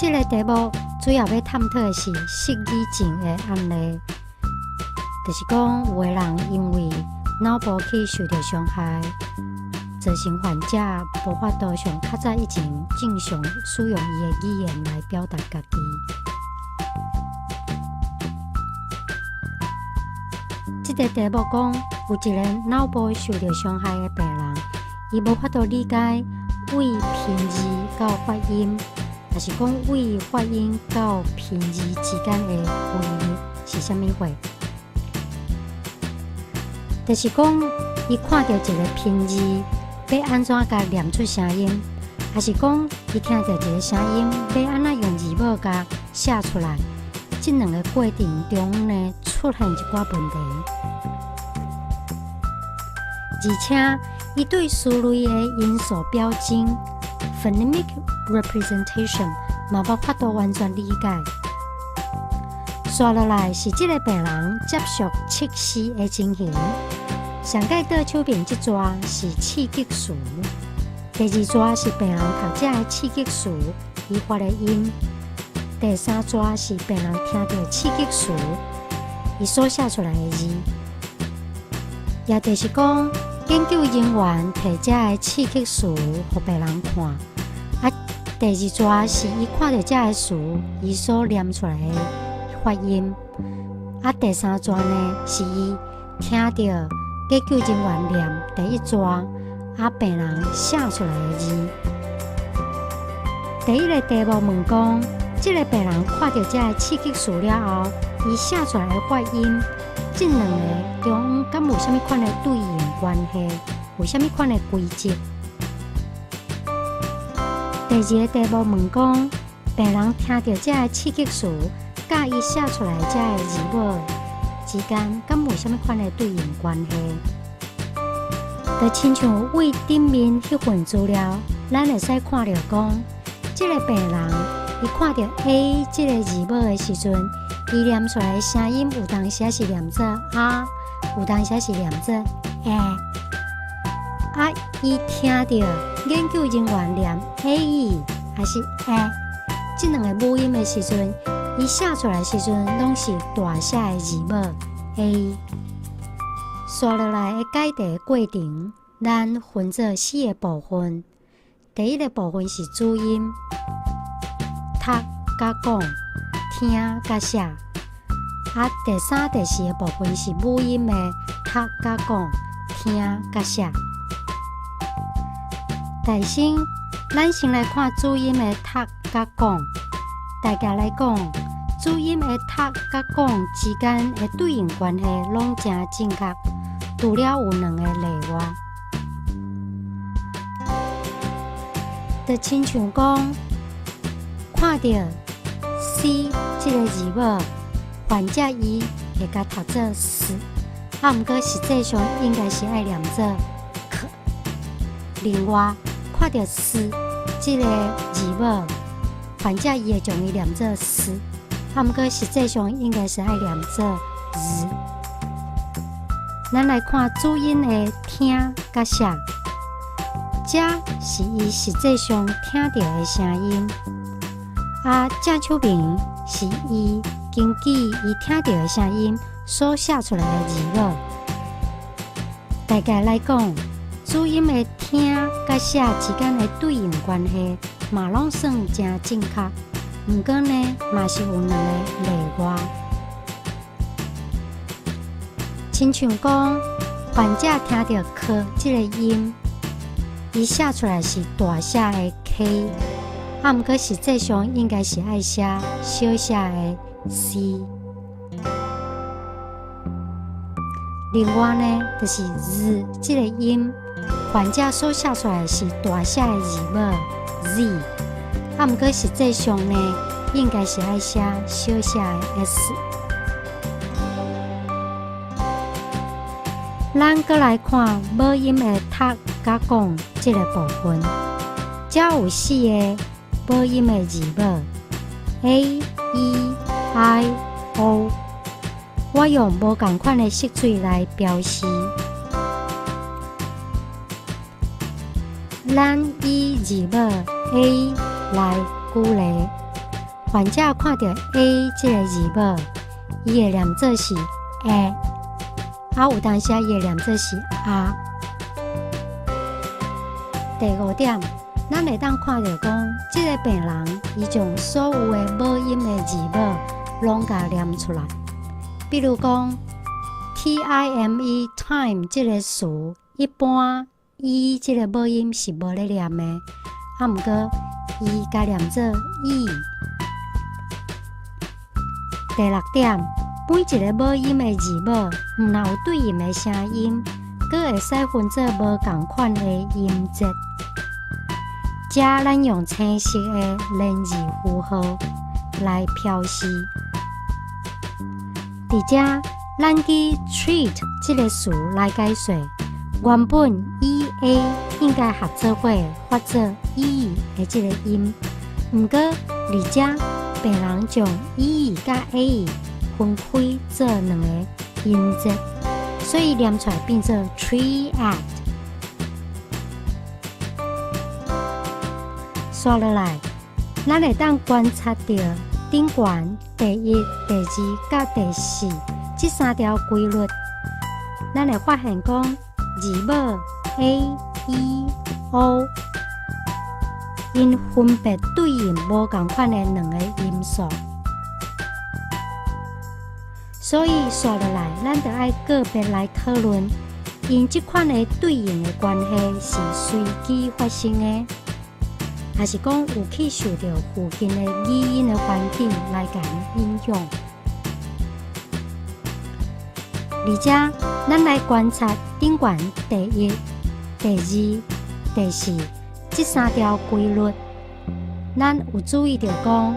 這个題目主要欲探討的是失語症的案例，就是講有的人因為腦部去受著傷害，造成患者無法度像較早以前正常使用伊的語言來表達家己。這个題目講，有一个腦部受著傷害的病人，伊無法度理解對拼字到發音，抑是講對發音到拼字之間的規律是啥物貨？就是講，伊看著一个拼字，欲按怎共念出聲音，抑是講伊聽著一个聲音，欲按怎用字母共寫出來？這兩个過程中呢，出現一寡問題，而且伊對詞類的音素表徵（phonemic representation）嘛無法度完全理解。紲落來是這个病人接受測試的情形。上蓋倒手邊這逝是刺激詞，第二逝是病人讀這个刺激詞伊發的音，第三逝是病人聽著刺激詞伊所寫出來的字。也就是講，研究人員提這个刺激詞予病人看，啊，第二逝是伊看著這个詞伊所念出來的發音，啊，第三逝呢是伊聽著研究人員念第一逝，啊，病人寫出來的字。第一个題目問講，這个病人看著這个刺激詞了後，伊寫出來的發音，這兩个中間敢有啥物款的對應關係？有啥物款的規則？第二个題目問講，病人聽著這个刺激詞，佮伊寫出來這个字母之間，敢有啥物款的對應關係？就親像對頂面彼份資料，咱會使看著講，這个病人伊看著 A 這个字母的時陣，伊念出來的聲音有當時是念做啊，有當時是念做 A。啊，伊聽著研究人員念 A 抑是 A 這兩个母音的時陣，伊寫出來的時陣攏是大寫的字母 A。紲落來的解題過程，咱分做四个部分。第一个部分是主音，讀佮講，聽佮寫。啊，第三、第四个部分是母音的讀佮講，聽佮寫。首先，咱先來看主音的讀佮講。大概來講，主音的讀佮講之間的對應關係攏誠正確，除了有兩个例外。就親像講，看著 C 這个字母，患者伊會共讀做 S，啊，毋過實際上應該是愛念做 K。另外，看著 S 這个字母，患者伊會將伊念做 S，啊，毋過實際上應該是愛念做 Z。咱來看主音的聽佮寫，這是伊實際上聽著的聲音，啊，正手邊是伊根據伊聽著的聲音所寫出來的字母。大概來講，主音的聽佮寫之間的對應關係嘛，攏算誠正確。毋過呢，嘛是有兩个例外。親像講，患者聽著 K 這个音，伊寫出來是大寫的 K，啊，毋過實際上應該是愛寫小寫的 C。另外呢，就是 Z 這个音，患者所寫出來是大寫的字母 Z，啊，毋過實際上呢，應該是愛寫小寫的 S。咱閣來看母音的讀佮講這个部分，遮有四个母音的字母 A、E、I、O，我用無仝款的色水來標示。咱以字母 A 來舉例，患者看著 A 這个字母，伊會念做是 A，啊有當時伊會念做是 R。第五點，咱會當看著講，這个病人伊將所有的母音的字母攏共念出來。比如講，time time 這个詞，一般 E 這个母音是無咧念的，啊，毋過伊共念做 E。第六點，每一个母音的字母，毋但有對應的聲音，閣會使分做無仝款的音節。遮咱用青色的連字符號來標示。佇遮，咱舉 treat 這个詞來解說，原本 E A 應該合做伙發做 E 的這个音，毋過佇遮病人將 E 佮 A 分開做兩个音節，所以念出來變做 tree at。紲落來，咱會當觀察著頂懸第一、第二佮第四這三條規律，咱會發現講字母 A、E、O，𪜶分別對應無仝款的兩个音素，所以紲落來，咱著愛個別來討論，𪜶這款的對應的關係是隨機發生的，抑是講有去受著附近的語音的環境來共影響。而且，咱來觀察頂懸第一、第二、第四這三條規律，咱有注意著講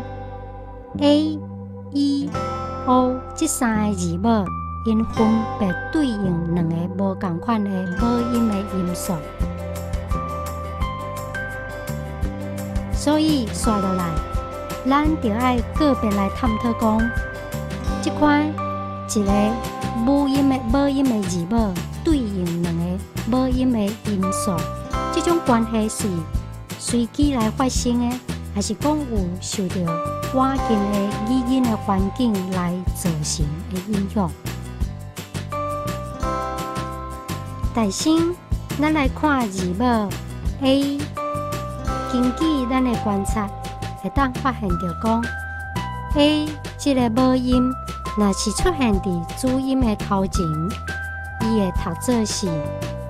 A、E、O 這三个字母，𪜶分別對應兩個無仝款的母音的音素。所以，紲落來，咱著愛個別來探討講，這款一個母音的字母對應兩個母音的音素，這種關係是隨機來發生的，抑是講有受著倚近的語音的環境來造成的影響？首先，咱來看字母 A。根據咱的觀察，會當發現著講，A 這个母音若是出現佇主音的頭前，伊會讀做是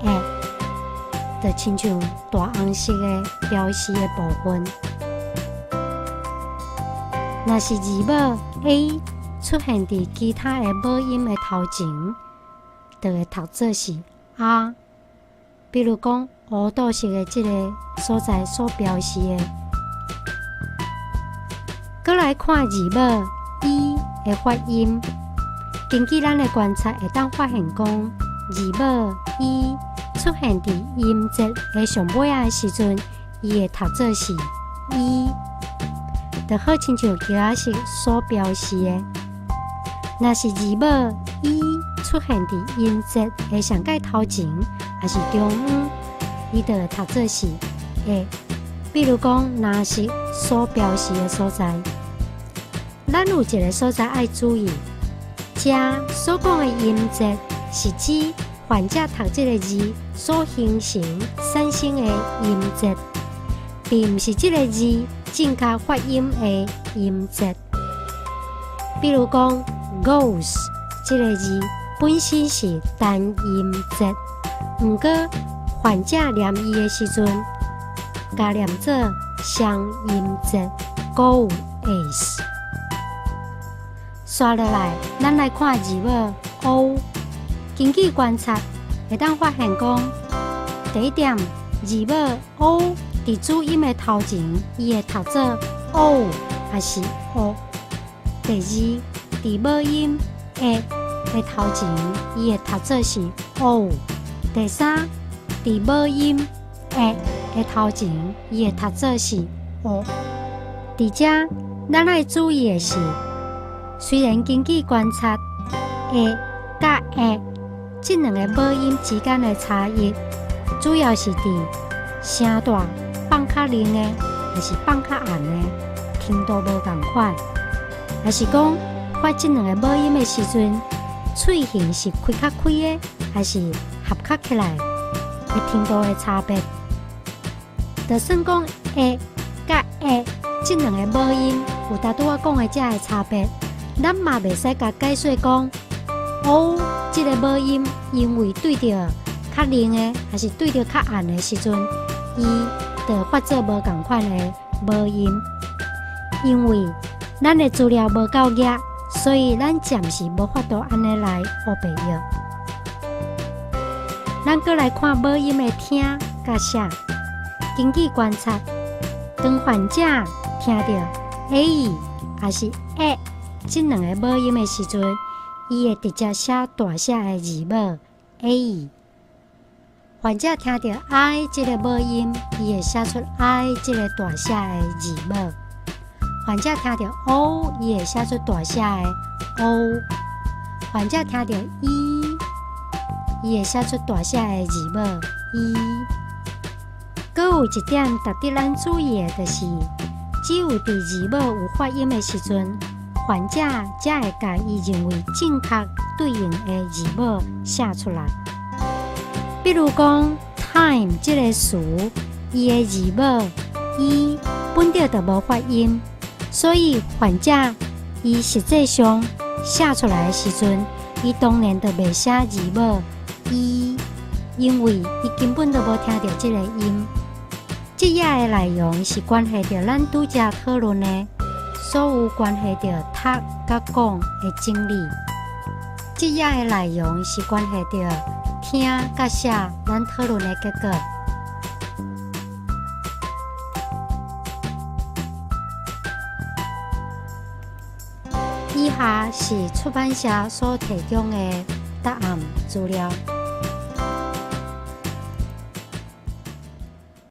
A，就親像大紅色的標示的部分。若是字母 A 出現佇其他的母音的頭前，就會讀做是 R。比如講，烏杜色的這个所在所標示的。閣來看字母 E 的發音，根據咱的觀察，會當發現講，字母 E 出現佇音節的上尾仔的時陣，伊會讀做是 E，就好親像橋仔色所標示的。若是字母 E 出現佇音節的上蓋頭前，抑是中央，伊就會讀做是 A。比如講，藍色所標示的所在，咱有一个所在愛注意，遮所講的音節是指患者讀這个字所形成產生的音節，並毋是這个字正確發音的音節。比如講，goes 這个字本身是單音節，毋過患者念伊的時陣，共念做雙音節 go es。紲落來，咱來看字母 O。根據觀察，會當發現講，第一點，字母 O 佇主音的頭前，伊會讀做 O 抑是 O。第二，佇母音 A 的頭前，伊會讀做是 O。第三，佇母音 A 的頭前，伊會讀做是 O。佇遮，咱愛注意的是，雖然根據觀察，A 佮 A 這兩个母音之間的差異，主要是佇聲帶放較靈的，抑是放較絚的，程度無仝款，抑是講發這兩个母音的時陣，喙形是開較開的，抑是合較起來的程度的差別。就算講 a 佮 e 這兩个母音有頭拄仔講的這个差別，咱嘛袂使共解說講 o 這个母音，因為對著較冷的，抑是對著較暗的時陣，伊就發做無仝款的母音。因為咱的資料無夠額，所以咱暫時無法度按呢來烏白約。咱閣來看母音的聽佮寫。根據觀察，當患者聽著 a 抑是 e 這兩个母音的時陣，伊會直接寫大寫的字母 A。患者聽著 I 這个母音，伊會寫出 I 這个大寫的字母。患者聽著 O，伊會寫出大寫的 O。患者聽著 E，伊會寫出大寫的字母 E。閣有一點值得咱注意的，就是只有佇字母有發音的時陣，患者才會共伊認為正確對應的字母寫出來。比如講，time 這个詞，伊的字母 E 本著就無發音，所以患者伊實際上寫出來的時陣，伊當然就袂寫字母 E，因為伊根本就無聽著這个音。這頁的內容是關係著咱拄才討論的所有關係著讀佮講的整理。這頁的內容是關係著聽佮寫咱討論的結果。以下是出版社所提供的答案資料。